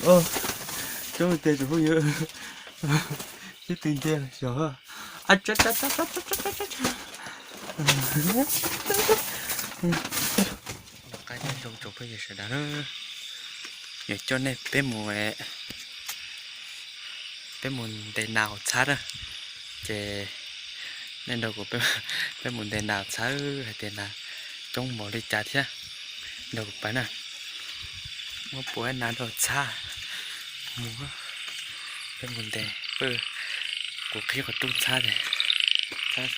Coob tiag tsoom phooj ywg, sib tw nce xyov. Los qab nyob zoo tsoom phooj ywg sawv daws na, yuav coj nej peb mus, peb mus ntes nas hauv txhab na. Ces nej nrog kuv, peb mus ntes nas hauv txhab hais tias nas coob npaum li cas thiab, nrog kuv pais na. Muab puav nas rau txhab mus, peb mus ntes, kuv qhib qhov rooj txhab ces, txhab,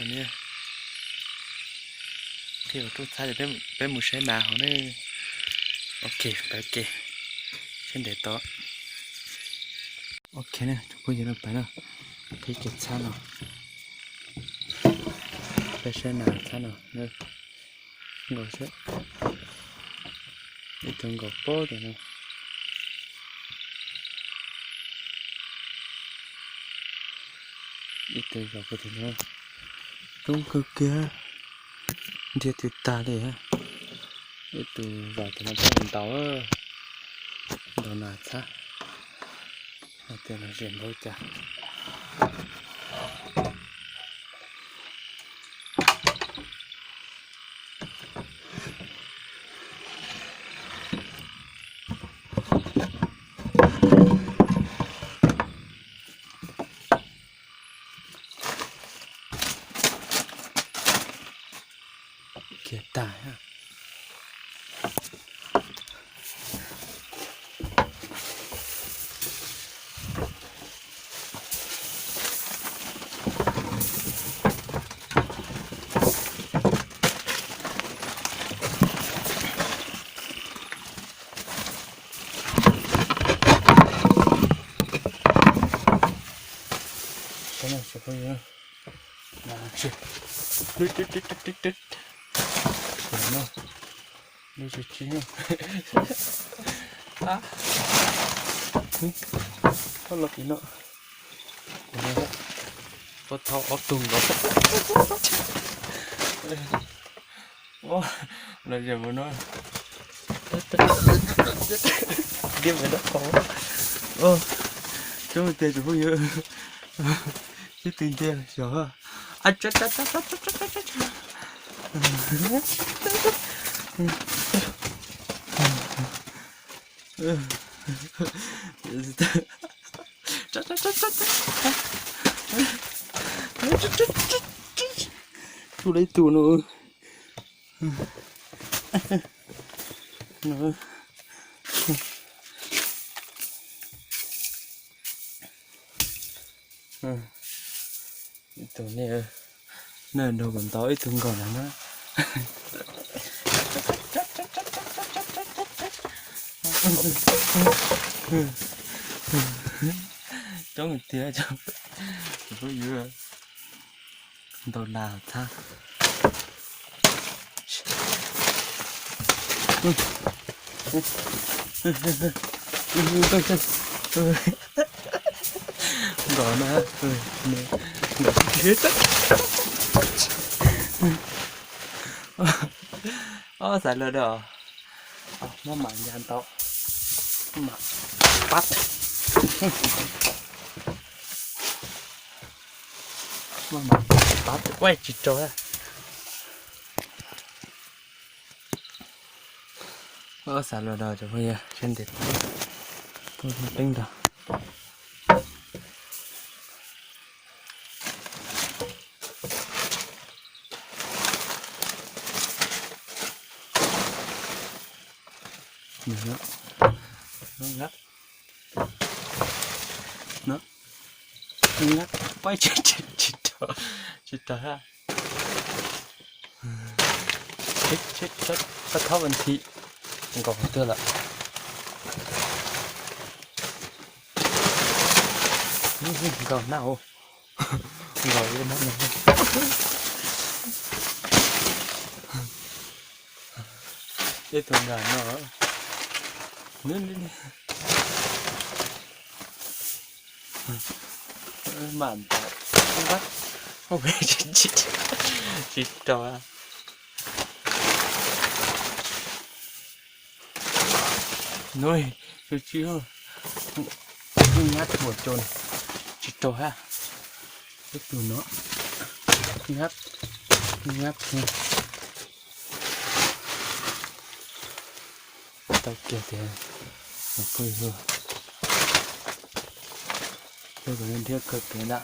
qhib qhov rooj txhab ces peb mus saib nas hauv ne. Ok, pais ke, saib ntev tod. Ok na, tsoom phooj ywg, pais na, qhib kiag txhab no, peb saib nas txhab no. Nkaus, ib tug nkaus pob tim no, ib tug zaum puag tim no, coob kawg kiag, nrhiav twb tag li. Ib tug zaum tim no peb mus ntaus, ntaus nas txhab, hais tias lom zem npaum cas. Kiag tag. Thauj los tim no, thauj ob tug nkaus. Lom zem ua no, diaj me dab qau. Coob tiag tsoom phooj ywg, sib tw nce xyov. Tsuj lawm ib tug no. Ib tug ne, nej nrog kuv ntaus ib tug nkaus na. Coob tiag, phooj ywg, ntaus nas txhab. Nkaus na, nkaus. Ob, xav lawm da. Maj mam nca ntau, maj mam pab, maj mam pab, ua tsis raug. Ob, xav lawm da tsoom phooj ywg, seb ntev tod, tuaj teeb ntag. Tsis raug, tsis raug, tsis raug. Thaub vas thiv nkaus twg lawm. Nkaus na, nkaus li no. Ib tug nkaus no. Mam ntau, tsis raug. Nuj, tsis tsis, Nyab tuaj coj tsis raug hab. Ib tug no nyab, nyab tau kiag tias phooj ywg, peb kom nrhiav kawg kev ntag.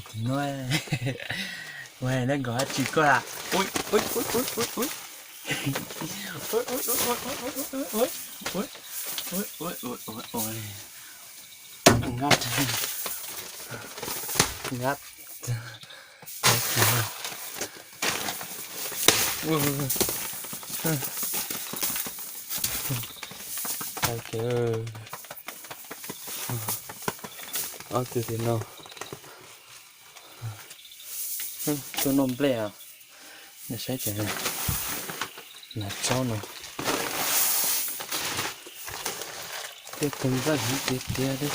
Tim no, ua neb nkaus dab tsi koj a? Ui, ui, ui, ui, ui, ui. Ngab, ngab. Tau kiag ob tug tim no. Tuaj noj nplej os. Nej saib, nas tsob no tuaj tug nplej heev tiag tiag li.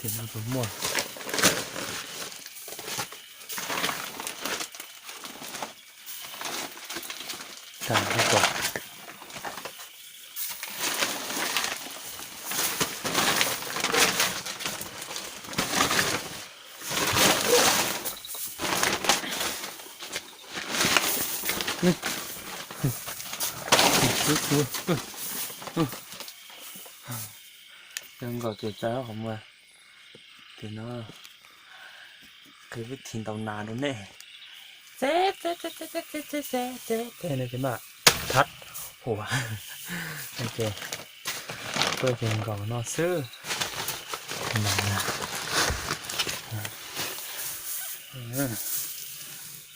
Tim no puas muaj? Nkaus ces tsa qhov muag. Tim no qhwv vib thi ntaus nas rau nej. Ces mas thab hua, ces tuaj ces nkaus no xwb.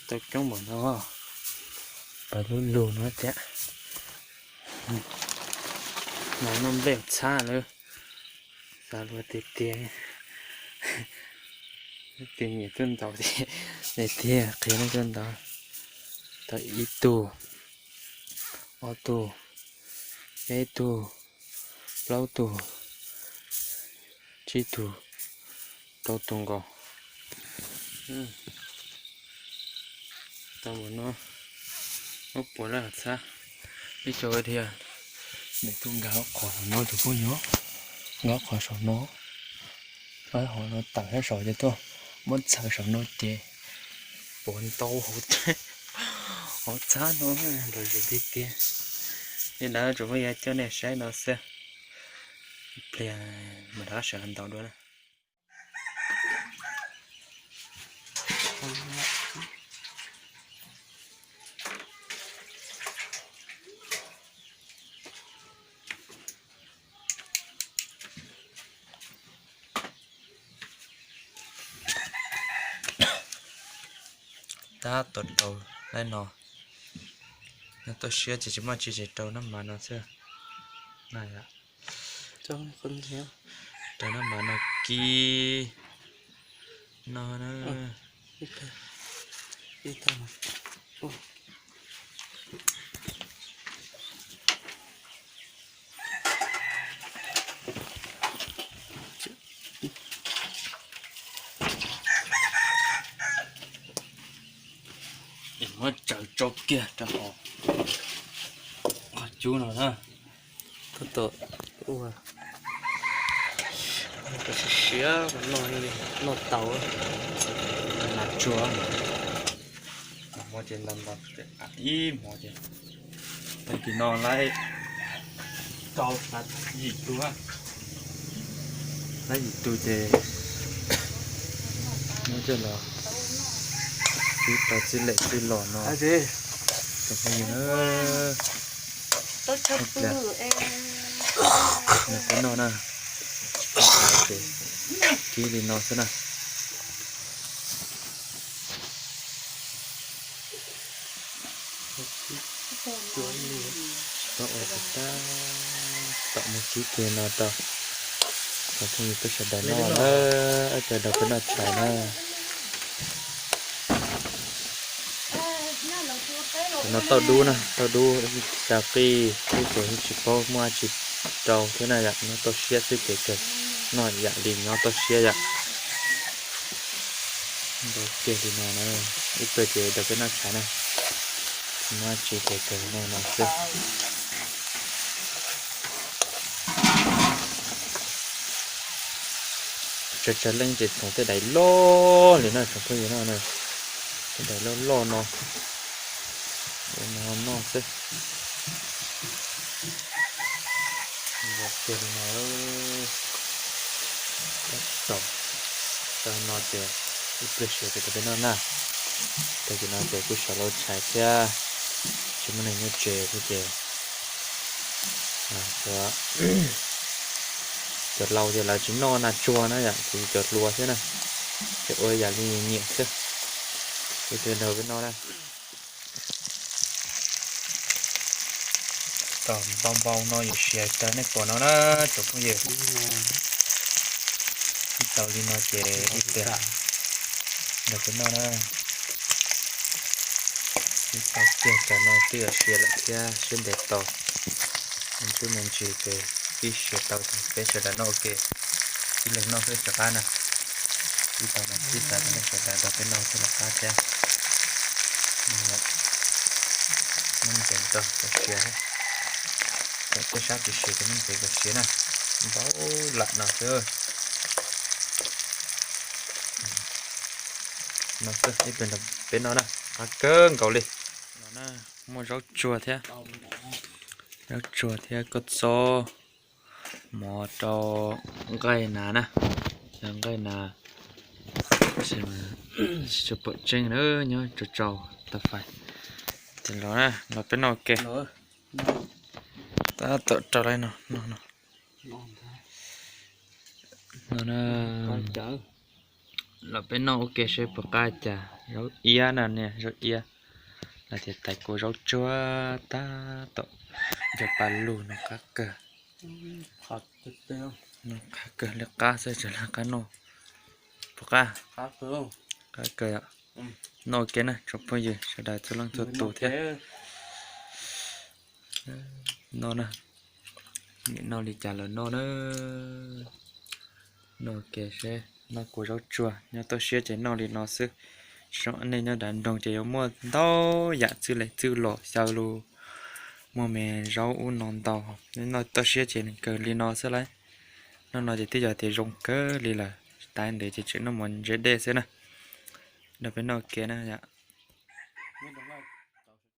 Tau coob npaum no, pab lub lug no thiab. Mas noj nplej txhab lawm, xav luag tiag tiag, tiag nyiam tuaj ntaus tiag, tiag qhia nej tuaj ntaus. Tau ib tug, ob tug, peb tug, plaub tug, tsib tug, rau tug nkaus. Tau mus no, muab puas lawm txhab, ib co dhia, nws tuaj nkag qhov saum no tus phooj ywg, nkag qhov saum no, hov no tawm sab saud ces tuaj muab txhaws saum no ces puas ntau hauv, hauv txhab no nrov zis tiag tiag. Li ntawd tsuas muab coj nej saib no xwb, pliag mam rov sawv los ntaus dua na. Tab tom rau laib no, nws tuaj siab ces tsis muaj tsi, tsis rau nab mas no xwb na yom. Rau nab mas no kib no na. Muab tsaws tsau kiag rau qhov cub no na. Tab tom ua siav siav noj, noj tau nas tsuag. Hmo ces nta nta ib hmo ces, tag kis no laib tau yim tug, laib yim tug ces muab coj los kib tau txij lem txij los no. Tus phooj ywg na, nws peb noj na, ces kib li no xwb na. Tau ua tau, tom mus kib kiag no rau, rau phooj ywg peb sawv daws noj na, ib co rau peb noj tshais na. Cov no tauj dub na, tauj dub, xya qij, ib tug tsis paub muaj dab tsi rau thiab na yom, nyob toj siab xwb ces kawg noj yam li nyob toj siab yom. Npau kiag li no na, ib pliag ces rau peb noj tshais na, tsis muaj tsi ces kawg noj no xwb. Tsawg tsawg leej ces txhoov tej dais loj li na tsoom phooj ywg no na, tej dais loj loj no, ua no noj xwb. Ua kiag li no, tab tom tau no ces ib pliag siav ces rau peb noj na. Tag kis no ces kuj xyaum lauj tshais thiab, tsis muaj neeg nyob tsev thiab ces cov laus ces lawv tsis noj nas tsuag na yom, ces cov hluas thiab na, ces ua yam li nyiam xwb. Ces rau peb noj na. Tom npau npau no yuav siav raws nej pom no na tsoom phooj ywg. Ib tau li no ces ib pliag rau peb noj na. Ib tau kiag raws no twb yuav siav lawm thiab siab ntev tos. Me ntsuj me ntsis ces twb siav tau ces peb sawv daws noj ua ke, ib leeg noj xwb rov qab na. Ib tau no tib txav rau nej sawv daws nrog peb noj thiab rov qab thiab. Muab ntsees tso kom siav, tej sab tsis siav ces muab ntsees kom siav na. Npau lam no xwb. No xwb, ib pliag nrog peb noj na, qab kawg nkaus li. No na, muaj zaub tsuag thiab, zaub tsuag thiab kua txob, mov rau nqaij nas na, yog nqaij nas, tsis pom tseeb na, nyob tsau tsau tau fais. Ces los na, los peb noj ua ke. Tab tom rau lawm no, no, no. No na, los peb noj ua ke seb puas qab cas. Zaub iab na, niam zaub iab, lawv tias tais kua zaub tsuag tab tom nco pa lug no qab kawg. Qab kawg li qab xwb tsis lawv qab noj. Puas qab? Qab kawg. Noj ua ke na tsoom phooj ywg sawv daws txhua leej txhua tus thiab. No na, nim noj li cas los noj na. Noj ua ke seb, noj kua zaub tsuag nyob toj siab ces noj li no xwb. Zoo nej nyob nram nroog ces yuav muaj ntau yam txwj leej txwj los xyaw lug, muaj me zaub ub no ntau. Noj toj siab ces kawg li no xwb lauj. Noj no ces twb yog tias zoo kawg li lawm, tas ntev ces tseem noj mov ntse dej xwb na. Nrog peb noj ua ke na yom.